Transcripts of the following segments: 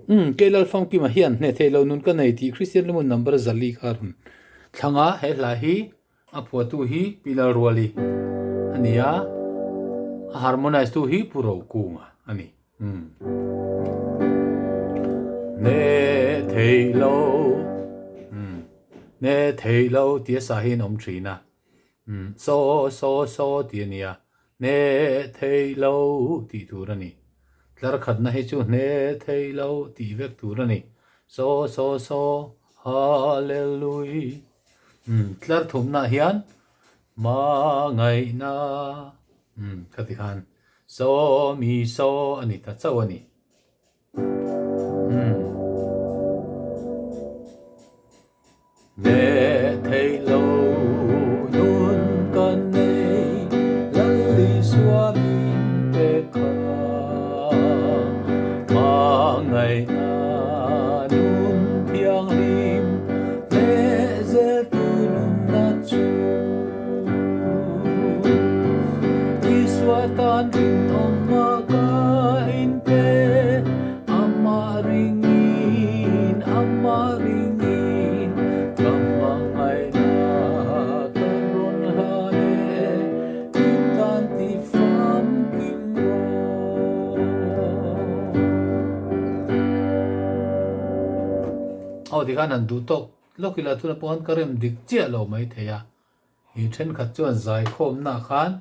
Umm, kei Lalfamkima hian hneh theih loh nun ka nei tih Kristian Lumun number 400 kha rawn thlang a, he hla hi a phuahtu hi Pi Lalruali a ni a, a harmonize tu hi Pu Rokunga a ni. Umm. Hneh theih loh, umm, hneh theih loh tih a sa hi an awm thin a. Umm, saw, saw, saw tih a nia, hne thei lo tih tur a ni. Tlar khatna hi chu hne thei lo tih vek tur a ni. Saw, saw, saw, Hallelui. Umm, tlar thumnaah hian hmangaihna, umm, khati khan saw mi saw a ni ta chauh a ni. Hneh theih lo nun kan nei, Lal Isua min pek kha. Hmangaihna nun thianghlim, hneh zeltu nunna chu. Isua tan rinawm a ka inpe, Amah ringin, Amah ringin, Ka hmangaihna ka rawn hlan e, I tan ti famkim rawh. Aw tikhan han duh tawk lawk ila tuna pawh khan ka rem dik chiah lo maithei a. Hi thenkhat chuan zaikhawmna khan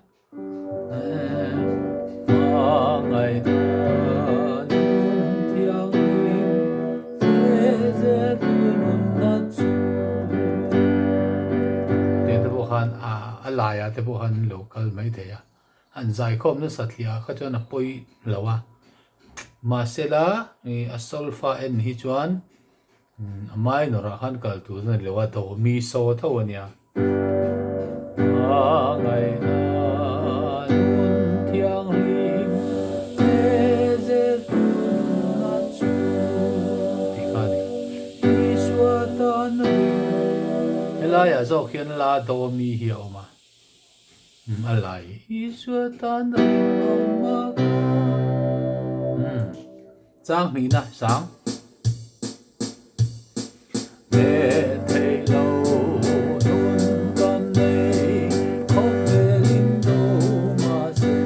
Tih te pawh khan a laiah te pawh khan an lo kal mai thei a, an zaikhawm nasa thliah kha chuan a pawi lo a, mahsela a solfa en hi chuan A minor ah khan kal tur a ni lo a, do mi so tho a nia. Hmangaihna nun thianghlim zel tunna chu tih kha a ni. Isua tan helaiah zawk hian la do mi hi a awm a, a lai Isua tan rinawm a ka. Chang hnihna sang. Hneh theih lo nun kan nei, khawvel in do mahse.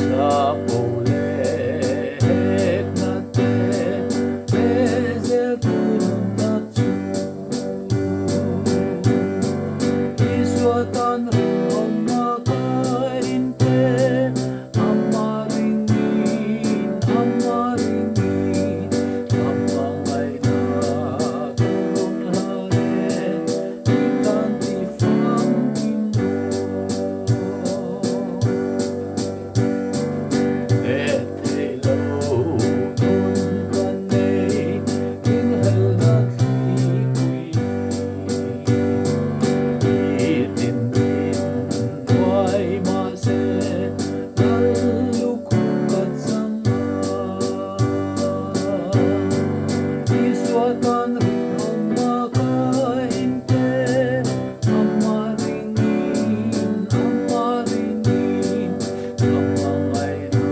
Chapo leh hekna te, hneh zel tu nunna chu. Isua tan rinawm a ka inte. Ama ringin, ama ringin, ka hmangaihna ka rawn hlan e, i tan ti famkim rawh. Hneh theih lo nun ka nei, ringhlelna thlipui. I tinrin Uai mahse lal lukhum ka chang a, Isua tan rinawm a ka inte, Amah ringin, Amah ringin, Ka hmangaihna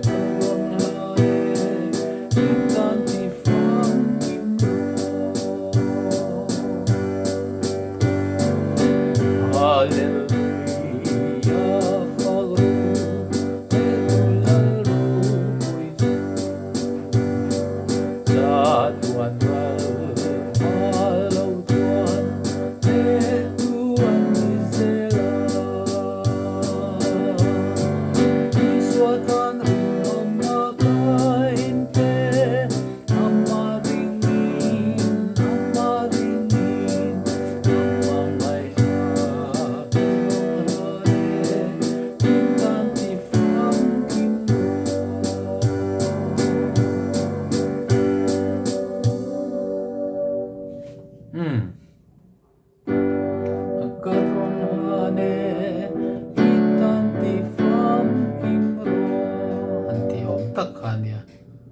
ka rawn hlan e, I tan ti famkim rawh. Hallelujah fak ru he tu lal ropui chu Chatuan ral hma lo chuan he tu an ni zel a Isua tan rinawm a ka inte Amah ringin, Amah ringin, Amah ngaihna ka rawn hlan e, I tan ti famkim rawh. Umm. Ka rawn hlan e, i tan ti famkim rawh. An ti awm tak kha a nia,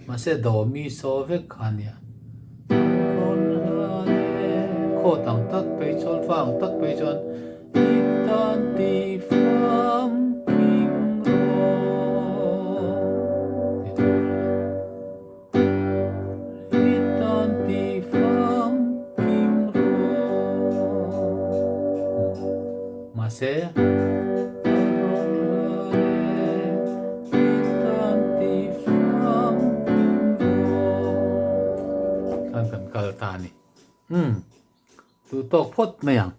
mahse do mi saw vek kha a nia. Ka rawn hlan e, khawt ang tak phei chuan, fa ang tak phei chuan i tan ti famkim rawh ti tur a ni. se Ka rawn hlan e i tan ti famkim rawh. Khan kan kal ta a ni. Umm, duh tawk phawt mai ang.